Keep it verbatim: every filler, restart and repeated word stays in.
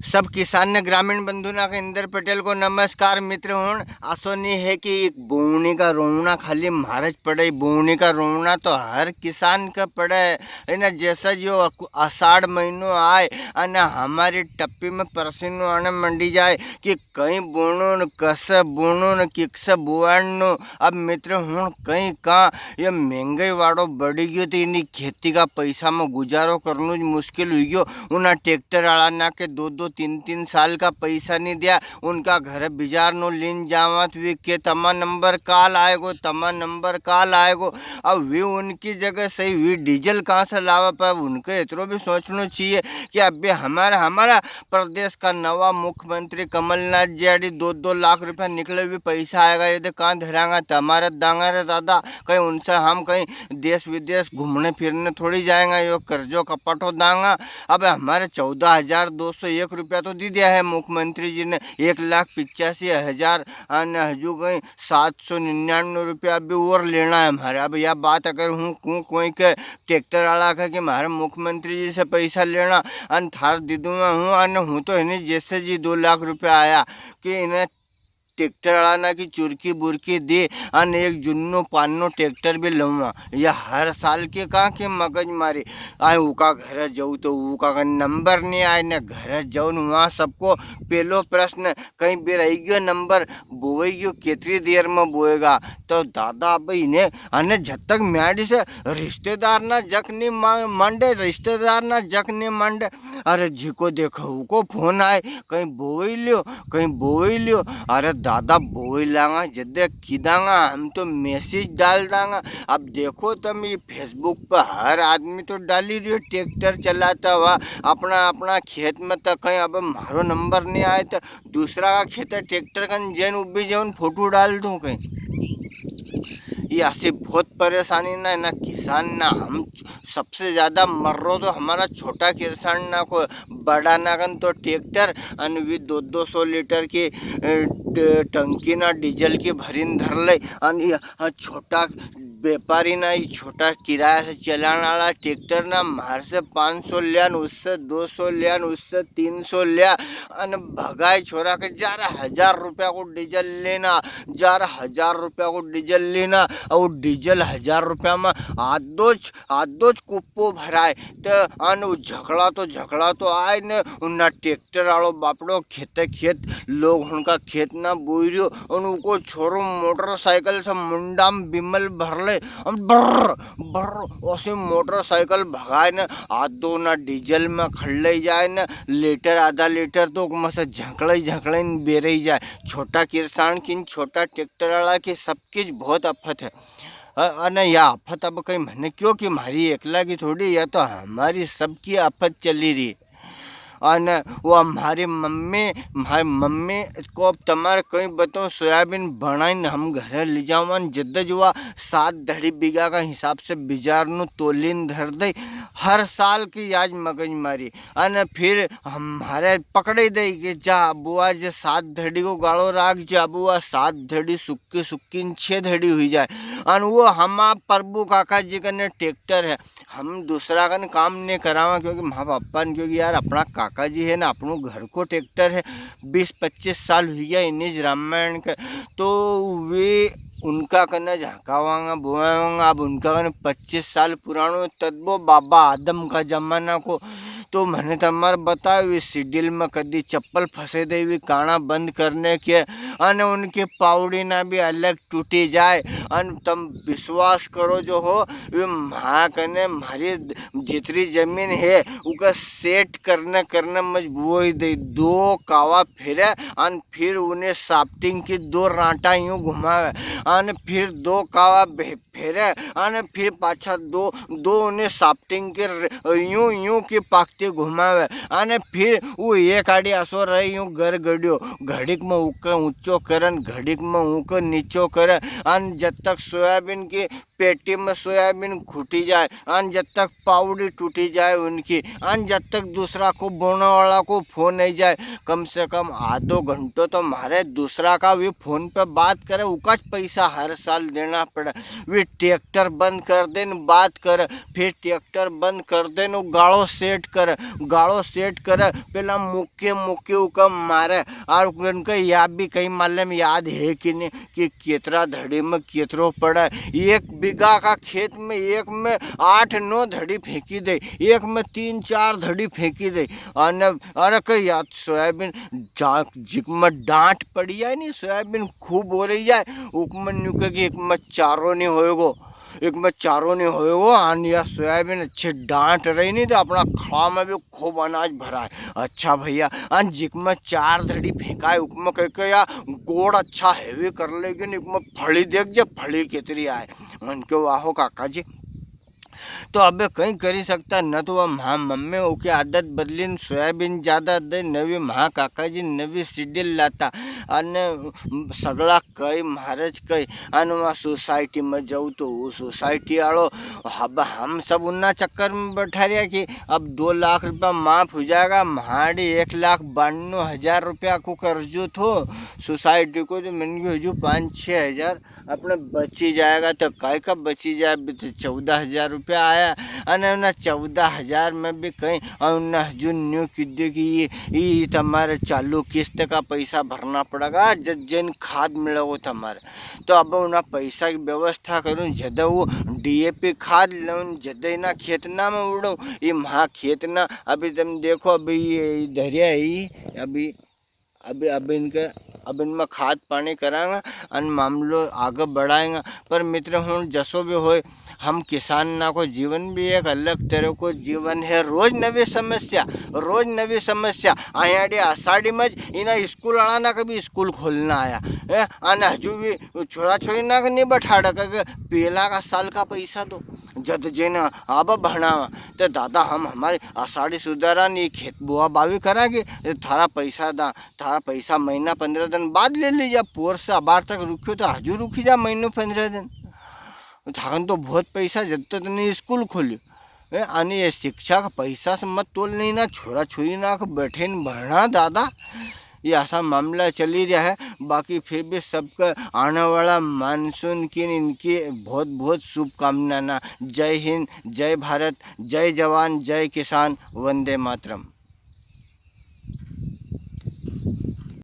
सब किसान ने ग्रामीण बंधु ना के इंदर पटेल को नमस्कार। मित्र हुण, असो नी है कि एक बोवणी का रोवणा खाली म्हारे ज पड़े, बोवणी का रोवणा तो हर किसान का पड़े है ना। जैसा जो अकु-, आषाढ़ महीनो आए अने हमारी टप्पी में परसीनो आने मंडी जाए कि कई बोणो न, कसे बोणो न, किकसे बोवाणो। अब मित्र हुण कई का, ये महंगाई वाड़ो बढ़ी गयो, तो इनी खेती का पैसा में गुजारो करनो ज मुश्किल हुई गयो। उना ट्रैक्टर आला ना के दो दो तीन तीन साल का पैसा नी दिया, उनका घर बिजार नो लीन जावा तो वे के, "तमा नंबर काल आएगो, तमा नंबर काल आएगो।" अब वे उनकी जगह सही, वे डीजल कहाँ से लावे? पर उनके इतरो भी सोचनो चाहिए कि अबे हमारा, हमारा प्रदेश का नवा मुख्यमंत्री कमलनाथ जी आड़ी दो दो लाख रुपया निकले भी पैसा आएगा, ये तो कहाँ धरांगा? तमारे दांगा रे दादा, कहीं उनसे हम कहीं देश विदेश घूमने फिरने थोड़ी जाएंगा, यो कर्जो कपाटो दांगा। अब हमारे चौदह हजार दो सौ एक रुपया तो दे दिया है मुख्यमंत्री जी ने, एक लाख पिचासी हजार, अन हजू कहीं सात सौ निन्यानवे रुपया अभी और लेना है हमारे। अब यह बात अगर हूँ कूँ कोई के ट्रैक्टर वाला का कि म्हारे मुख्यमंत्री जी से पैसा लेना, अन थार दे दूंगा हूँ, अन हूँ तो इन्हें जैसे जी दो लाख रुपया आया कि इन्हें ट्रैक्टर वाला ना की चुरकी बुरकी दे, अन एक जुन्नो पान्नो ट्रैक्टर भी लूंगा। या हर साल के कहाँ के मगज मारी, आए उका घर जाऊ तो उका का नंबर नहीं आए, ने घर जाऊ न वहाँ सबको पहलो प्रश्न, कहीं भी रह गयो नंबर, बोए गयो, कितनी देर में बोएगा? तो दादा अब इन्हें, अने जब तक म्याड़ी से रिश्तेदार ना जक नी मा-, मांडे, रिश्तेदार ना जक नी मांडे। अरे जिको देखो उको फोन आए, कहीं बोई लियो, कहीं बोई लियो। अरे दादा बोई लांगा, जदे की दांगा, हम तो मैसेज डाल दांगा। अब देखो तम ये Facebook पे हर आदमी तो डाली रियो ट्रैक्टर चलाता हुआ अपना, अपना खेत में, तो कहीं अब म्हारो नंबर नहीं आए तो दूसरा का खेते ट्रैक्टर कन जैन उबी जैन फोटो डाल दूं कहीं। ये ऐसी बहुत परेशानी ना, ना किसान ना हम च-, सबसे ज्यादा मर रो तो हमारा छोटा किसान ना को, बड़ा ना कन तो ट्रैक्टर अन वी दो दो सौ लीटर की, अ, ट-, टंकी ना डीजल की भरीन धर ले। अन ये, हाँ, छोटा व्यापारी ना, ये छोटा किराया से चलाने वाला ट्रैक्टर ना, म्हार से पाँच सौ लिया न, उससे दो सौ लिया न, उससे तीन सौ लिया, अन भगाए छोरा के, जा रे हजार रुपया को डीजल लेना, जा रे हजार रुपया को डीजल लेना, और डीजल हजार रुपया में आधो ज, आधो ज कुप्पो भराए। तो अन उ झकड़ा तो, झकड़ा तो आए ने, उन्ना ट्रैक्टर आलो बापड़ो खेते खेत, लोग उनका खेत ना बोई रियो, अन उको छोरो मोटरसाइकिल से मुंडा में बिमल भर ले, अन बर्र, बर्र, ओसी मोटरसाइकिल भगाए ने, आधो ना डीजल में खड़ ले जाए ने, लीटर आधा लीटर तो उकमा से झंकड़े ही झंकड़े ने बेरे ही जाए। छोटा किसान की न छोटा ट्रैक्टर वाला की सबकी ज बहुत आफत है। अ-, अने या आफत अब कहीं म्हने क्यों कि म्हारी एकला की थोड़ी, या तो हमारी सबकी आफत चली री। अने वो म्हारी मम्मी, म्हारी मम्मी को अब तमारे कहीं बताऊं, सोयाबीन बनाइन हम घरे ले जावन, जद ज वा सात धड़ी बीघा का हिसाब से बिजार नु तोलीन धर दे। हर साल की याज मगज मारी। अने फिर हमारे पकड़े दे के जा बुआ जे सात धड़ी को गालो राख, जा बुआ सात धड़ी सुक्की सुक्की न छे धड़ी हुई जाए। अन वो हमा प्रभु काका जी कने ट्रैक्टर है, हम दूसरा कन काम नहीं करावा, क्योंकि माँ बापा ने, क्योंकि यार अपना काका जी है ना, अपनो घर को ट्रैक्टर है, बीस पच्चीस साल हुई गया इन्हीं रामायण के, तो वे उनका कने झांकावांगा, बोवावांगा। अब उनका कने पच्चीस साल पुरानो तदबो बाबा आदम का जमाना को, तो म्हने तमारे बताओ, वे सीडील में कदी चप्पल फंसे दे, वे काना बंद करने के, अने उनकी पावड़ी ना भी अलग टूटी जाए। अन तम विश्वास करो जो हो, वे म्हा कने म्हारी जितरी जमीन है, उका सेट करने, करने मजबूरी दे, दो कावा फिरे, अन फिर उन्हें साफ्टिंग की दो रांटा यूं घुमावे, अन फिर दो कावा भे-, फेरे, अने फिर पाछा दो, दो उन्हें साफ्टिंग के र-, यूं, यूं की पाकती घुमावे, अने फिर वो एक आड़ी असो रहे, यूं घर गड़ियो, घड़ीक में उके ऊंचो तो करन घड़ीक में ऊंको नीचो करे। अन जब तक सोयाबीन की पेटी में सोयाबीन खुटी जाए, अन जब तक पावड़ी टूटी जाए उनकी, अन जब तक दूसरा को बोने वाला को फोन नहीं जाए, कम से कम आधो घंटो तो म्हारे दूसरा का भी फोन पे बात करे, उका ज पैसा हर साल देना पड़े। वे ट्रैक्टर बंद कर दे न बात करे, फिर ट्रैक्टर बंद कर दे न गालो सेट करे, गालो सेट करे, पेला मुक्के मुक्के उका मारे। और उनके या भी कई मालूम याद है कि नहीं कि केतरा धड़ी में केतरो पड़े। एक बीघा का खेत में एक में आठ नौ धड़ी फेंकी दे, एक में तीन चार धड़ी फेंकी दे। अने अरे कई याद सोयाबीन जा-, जिक में डांट पड़ी जाए नी, सोयाबीन खूब हो रही जाए, उक में न्यू कहे कि एक में चारो नहीं होएगो, एक में चारो नहीं होएगो। अन या सोयाबीन अच्छे डांट रही नहीं तो अपना खड़ा में भी खूब अनाज भराए। अच्छा भैया, अन जिक में चार धड़ी फेंकाए, उक में कह के या गोड़ अच्छा हैवी कर लेगी, न उक में फली देख जे, फली कितरी आए। मन के वाहो काका जी, तो अबे कई करी सकता, न तो वह म्हा मम्मी उकी आदत बदली न सोयाबीन ज्यादा दे, नवी म्हा काका जी नवी सीडील लाता, अने सगला कई महाराज कई, अने वहाँ सोसाइटी में जाऊ तो वो सोसाइटी आलो, अब हम सब उन्ना चक्कर में बैठा रहा कि अब दो लाख रुपया माफ हो जाएगा, म्हाड़ी एक लाख बान्नो हजार रुपया को कर्जो थो सोसाइटी को, तो मैंने कहा, "हजू पाँच छः हजार अपने बची जाएगा।" तो कई का बची जाए, अभी तो चौदह हजार रुपया आया, अने उन्हें चौदह हजार में भी कई, और उन्हें हजू न्यू की दे कि ये, ये तुम्हारे चालू किस्त का पैसा भरना पड़ेगा, जद जैन खाद मिलेगो तुम्हारे। तो अब उन्हें पैसा की व्यवस्था करूँ, जद वो डीएपी खाद लूँ, जद इना खेतना में उड़ूँ, ये म्हा खेतना, अभी तुम देखो, अभी ये धरिया ही, अभी अभी, अभी इनके, अब इनमें खाद पानी करांगा अन मामलो आगे बढ़ाएंगा। पर मित्र हुण, जसो भी होए, हम किसान ना को जीवन भी एक अलग तरह को जीवन है। रोज नवी समस्या, रोज नवी समस्या। आयाड़ी आषाढ़ी में ज इना स्कूल वाला ना कभी स्कूल खोलना आया है, अन हजू भी छोरा छोरी ना के नहीं बैठाड़ा, क्योंकि पेला का साल का पैसा दो, जद जेना अब भणावा। तो दादा, हम हमारे आषाढ़ी सुधारा नी, खेत बोआ बावी करा के थारा पैसा दा, थारा पैसा महीना पंद्रह दिन बाद ले लीजा। पोर से अबार तक रुक्यो तो हजू रुकी जा महीनो पंद्रह दिन। थाकन तो बहुत पैसा, जद तो तने स्कूल खोल्यो। ए, अने ये शिक्षा का पैसा से मत तोल नहीं ना, छोरा छोरी ना के बैठे न भणा दादा। ये ऐसा मामला चली रहा है, बाकी फिर भी सबका आने वाला मानसून की इनकी बहुत बहुत शुभकामना ना। जय हिंद, जय भारत, जय जवान, जय किसान, वंदे मातरम।